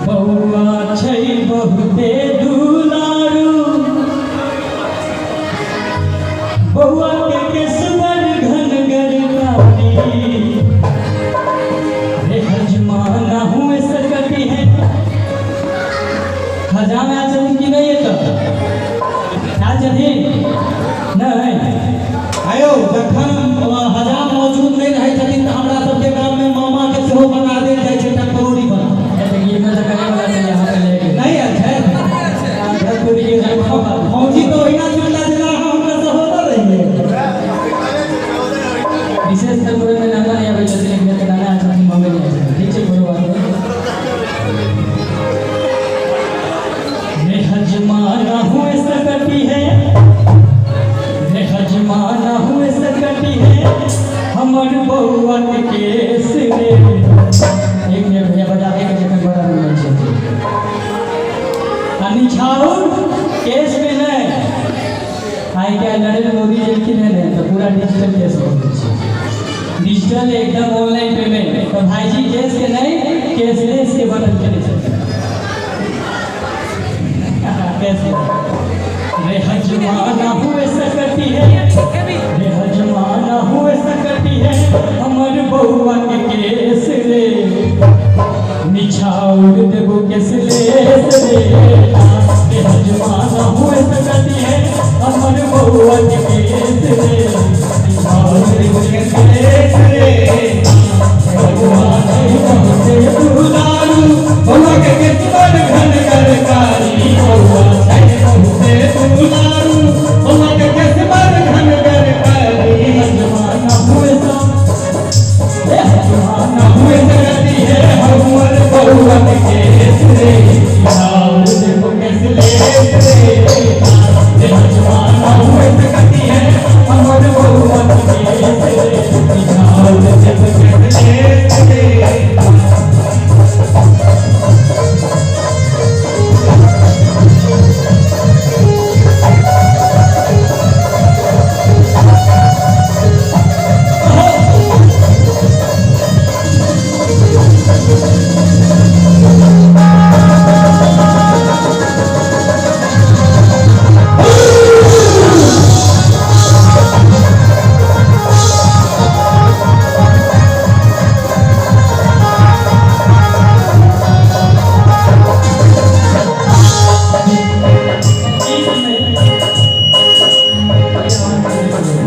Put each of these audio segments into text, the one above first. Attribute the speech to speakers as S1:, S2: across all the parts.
S1: बौआ छै बहुते दुलारू, बौआ के केसवर घनगर कारी। रे हजमाना हुए सकती है। हजाम आयल छथिन कि नहि एतऽ आयल छथिन? नहि।
S2: आयो, जखन हजाम मौजूद नहि रहै छथिन तऽ हमरा सबके गाममे मामाके सेहो बना देल जाइ छै टेम्परोरी बना।
S1: एते गीत में तऽ करे वाला छै यहाँ पे लेके।
S2: नहि आयल छथि?
S1: भोजपुरी के कोनो बात नहीं।
S2: फौजी तऽ ओहिना जुटला जेना अहाँ हुनकर सहोदर रहियै।
S1: विशेष कर मुरन में नाना नहीं आबै छथिन, लेकिन एतऽ नाना आयल छथिन, मम्मी नहि आयल छथिन। ठीक छै, कोनो बात नहि। रे हजमाना हुए सकती है, रे हजमाना हुए सकती है हमर बौआ के केस रे। एक मिनट भैया, बजाबे के जखन बड़ा मिलल छै आ निछाउर केस में नहि। आइ काल्हि नरेंद्र मोदी जी एलखिन हँ ने, तऽ पूरा डिजिटल केस भऽ गेल छै, डिजिटल एकदम ऑनलाइन पेमेंट। तऽ भाईजी केस के नहि, कैशलेस के बटन केने छथिन। कैशलेस। रे हजमाना हुए सकती है, रे हजमाना हुए सकती है हमर बउआ के केस रे, निछाउर देबो केसलेस रे। रे हजमाना हुए सकती है हमर बउआ के केस रे, निछाउर देबो केसलेस रे। बउआ छै बहुते दुलारू,
S2: बौआ के केसवर घनगर कारी। बौआ छै बहुते दुलारू, बौआ के केसवर घनगर कारी।
S1: हजमाना हुए सा, रे हजमाना
S2: हुए सकती है हमर बौआ के केस रे, निछाउर देबो केसलेस रे।
S1: रे हजमाना हुए सकती है हमर बउआ के केस रे, निछाउर देबो
S2: केसलेस रे।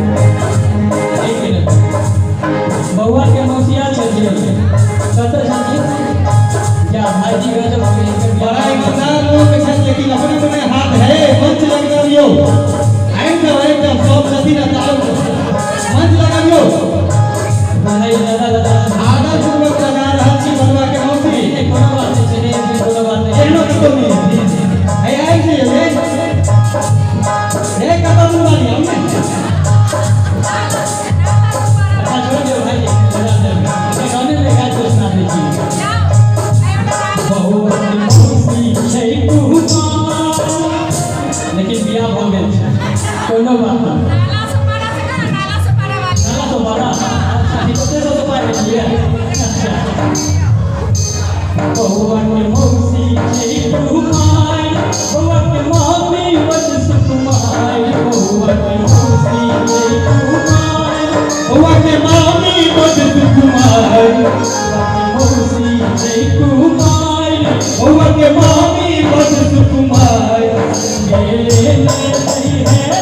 S1: एक मिनट, एक मिनट। बउआ के मौसिया छथिन, कतऽ छथिन? जा भाईजी गजब के हिनकर
S2: बड़ा
S1: बियाह।
S2: ईमानदार लोग छथि, लेकिन अपने अपने हाथ है। मंच लगबियौ, आबि जाउ, आबि जाउ, सब छथिन एतऽ, आउ, मंच लगबियौ।
S1: भाई दादा दादा।
S2: आदर पूर्वक लगा रहल छी बरुआ के मौसी।
S1: नहीं, कोनो बात नहीं छै, नहीं, कोनो बात नहीं।
S2: एहनो कतौ नहि है, आबि जइयौ। हे हे, कतऽ दूर वाली, आउ ने।
S1: अच्छा, छोड़ दियौ भाईजी, बजा देब। गाने में गाय को सुना दै छी। बउआ के मौसी छै कुमार, लेकिन बियाह भऽ गेल छै, कोनो बात नहि। नाला सोपारा, अच्छा, ओतऽ से सोपारा छियै। अच्छा, बउआ के मौसी छै कुमार, बउआ के मामी बड सुकुमार। बउआ के मौसी छै कुमार,
S2: बौआ के मामी बड सुकुमार।
S1: बउआ के मौसी छै कुमार,
S2: बौआ के मामी बड सुकुमार।
S1: गेले ले है, गेले ले है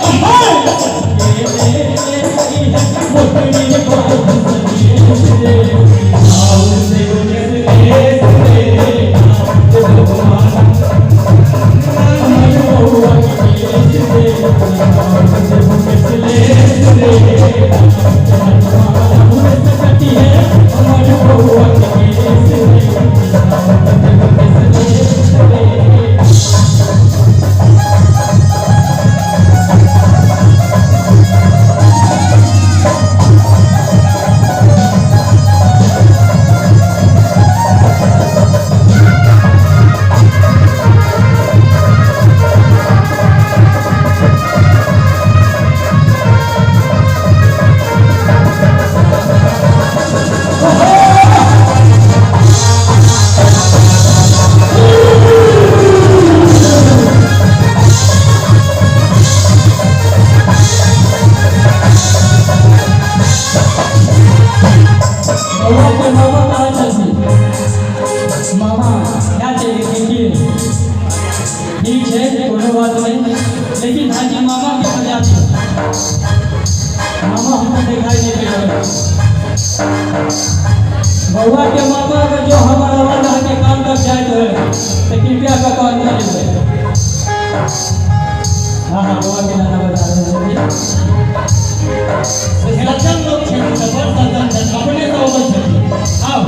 S1: मोटरी बात सजेश रे, निछाउर देबो केसलेस रे। भगवान हमर बउआ के केस रे, निछाउर देबो केसलेस रे। हजमाना हुए सकती है हमर बउआ के केस रे, निछाउर लेकिन भाईजी मामा के मजा दियौ। मामा हमको दिखाई नहीं दे रहे। बउआ के मामा अगर जो हमर आवाज अहाँके कान तक जाइत है तो कृपया कऽ कऽ अंदर एबै। हाँ हाँ, बउआ के नाना बजा रहल छथिन।
S2: सज्जन लोक छथिन तऽ बड़ सज्जन छथिन, अपने सँ अबै छथिन। आउ।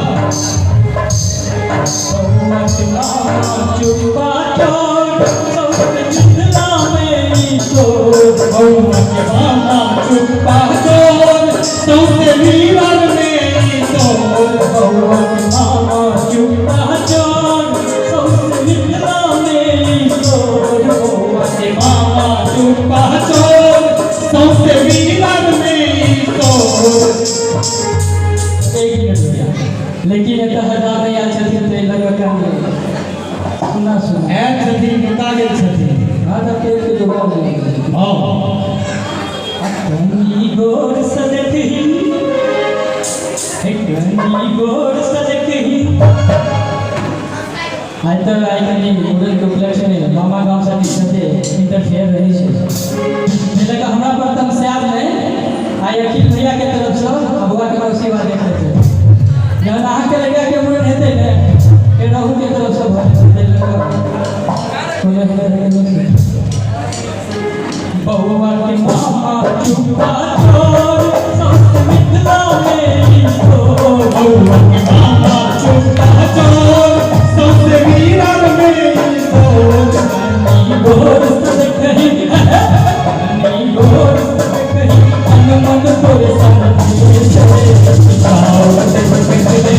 S1: बउआ के मामा चुप्पा चोर, सौंसे मिथिला में ई शोर।
S2: बउआ के मामा चुप्पा चोर, सौंसे मीरन में ई शोर।
S1: बउआ के मामा चुप्पा चोर, सौंसे मिथिला में ई शोर। बउआ
S2: के मामा चुप्पा चोर, सौंसे मीरन में ई शोर।
S1: एक मिनट भैया, लेकिन एतऽ हजार नहि आयल छथिन तऽ लऽ कऽ कनि सुना सुना।
S2: आयल छथिन, नुका गेल छथिन।
S1: हाँ, तऽ के के जोगाड़ नहि।
S2: हँ।
S1: कनी गोर से देखही, हे कनी गोर से देखही। आइ तऽ आइ कनि मुड़न के उपलक्ष्य में मामा गाँव से साथे इंटरफेयर रहै छै, ताहि लऽ कऽ हमरा पर तमसायब नहि। आइ अखिल भैया के तरफसँ आ बउआ के मौसी बात देख लेतै। जहन अहाँके लड़का के मुड़न हेतै ने, फेर अहूँ के तरफसँ भऽ जेतै। ताहि लऽ कऽ कोनो एहन तरहके नहि छै। बउआ के मामा चुप्पा चोर, सौंसे मिथिला में ई शोर।
S2: बउआ के मामा चुप्पा चोर, सौंसे मीरन में ई शोर।
S1: कनी गोर से देखही, कनी गोर से देखही, अनमन तोरे संदेश रे। आओ देख देश रे,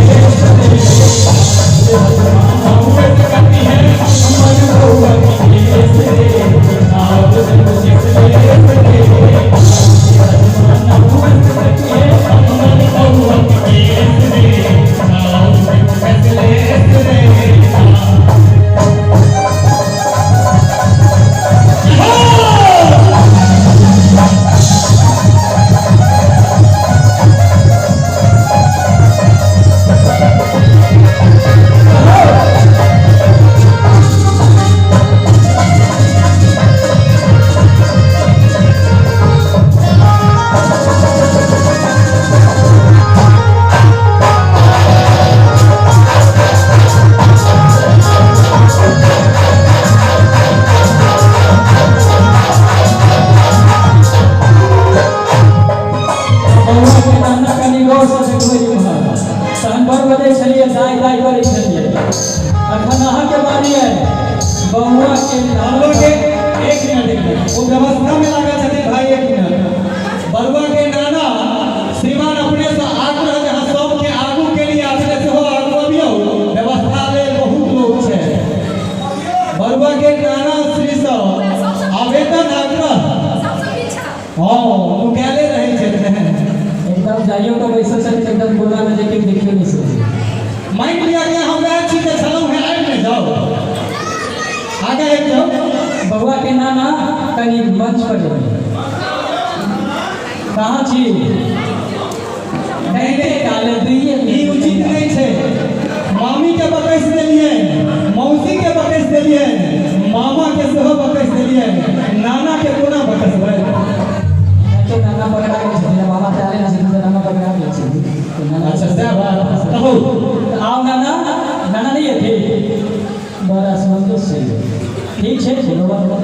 S1: हमर बउआ के केस रे। आओ देख देश रे,
S2: हमर बउआ के केस रे, आओ देख देश रे।
S1: बउआ के नाना कनि गौर से देखबै इम्हर। तहन बड़ बजै छलियै, दाइ दाइ करै छलियै। अखन अहाँके बारी अइ बउआ के।
S2: बरुआ के, एक मिनट एक मिनट, ओ व्यवस्था में लागल छथिन भाई, एक मिनट। बरुआ के नाना श्रीमान, अपने से आग्रह जे अहाँ सबके आगू के लिए अपने सेहो आगू अबियौ। व्यवस्था लेल बहुत लोग छै। बरुआ के नाना श्री सँ आवेदन आग्रह। हँ, नुकायले रहै छथिन।
S1: एकदम जाइयो तऽ बैसल छथिन एकदम कोना में, जे केओ देखियो नहि सकै।
S2: मानि लिअ कि हम वएह छी जे छलहुँ हेँ, आबि नहि जाउ, आगे आबि जाउ।
S1: बउआ के नाना कनि मंच पर जेबै। कहाँ छी?
S2: नहि नहि,
S1: काले दुइये।
S2: ई उचित नहि छै। मामी के बकैस देलियै, मौसी के बकैस देलियै, मामा के सेहो बकैस देलियै, नाना के कोना बकसबै?
S1: तो नाना पकड़ा गेल छथिन। मामा तऽ आले नहि छथिन तऽ नाना पकड़ा गेल छथिन। तऽ नाना।
S2: अच्छा, सएह बात कहू।
S1: तऽ आउ नाना। नाना नहि एथिन? बड़ा असमंजस छै। ठीक छै, कोनो बात नहि।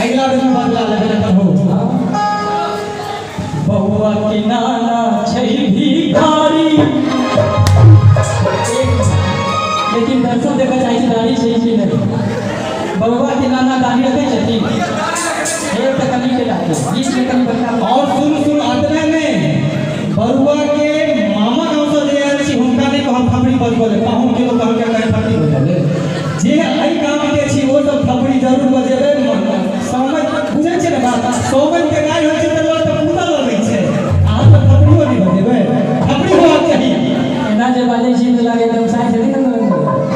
S2: अगिला बेर में बदला लेबै ने, कहू।
S1: बउआ के नाना छै भिखारी। लेकिन दर्शक देखऽ चाहै छी दाढ़ी छै कि नहि। बउआ के नाना दाढ़ी रखै छथिन? हे तऽ कनि के दाढ़ी बीच में कनि बड़का।
S2: और सुन सुन, अतने नहि, बरुआ के मामा गाँव से जे आयल छी हुनका नहि कहब थपड़ी बजबऽ ले। पाहुन के लोक कहलकै कहीं थपड़ी बजबऽ ले। जे एहि गाम के छी ओ सब थपड़ी जरूर बजेबै। समझ बुझै छै ने बात? सोमन के गाय होइ छै तऽ लोक तऽ पूजा लगै छै। अहाँ तऽ थपड़ियो नहि बजेबै? थपड़ी होबाक चाही।
S1: एना जे बाजै छी तऽ लागै एकदम साइ छथिन ने।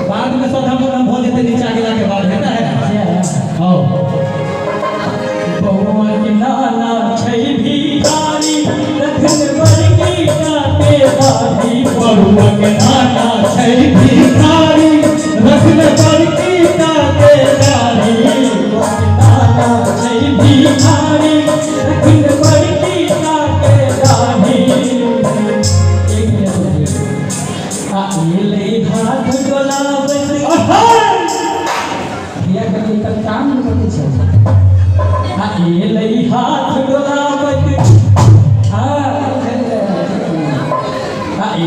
S2: बाद में सधम उधम भऽ जेतै नीचा गेला के बाद, है ना?
S1: से है।
S2: हँ।
S1: बउआ के नाना छै भिखारी, रखन बड़की टाके दाढ़ी।
S2: बरुआ के नाना छै भिखारी, रखने बड़की टाके दाढ़ी।
S1: बउआ के नाना छै एलै हाथ डोलाबैत, आ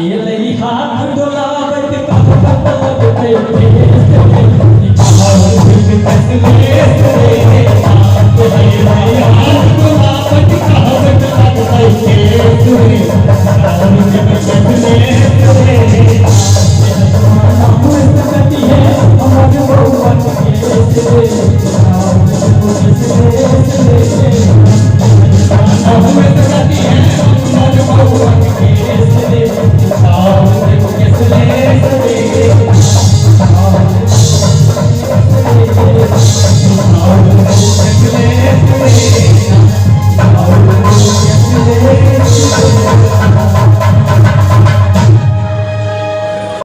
S1: एलै हाथ डोलाबैत, कहबत लगतै ठेस रे, निकाल देब कसलेस रे। एलै हाथ डोलाबैत, कहबत लगतै ठेस रे, निकाल देब कसलेस रे।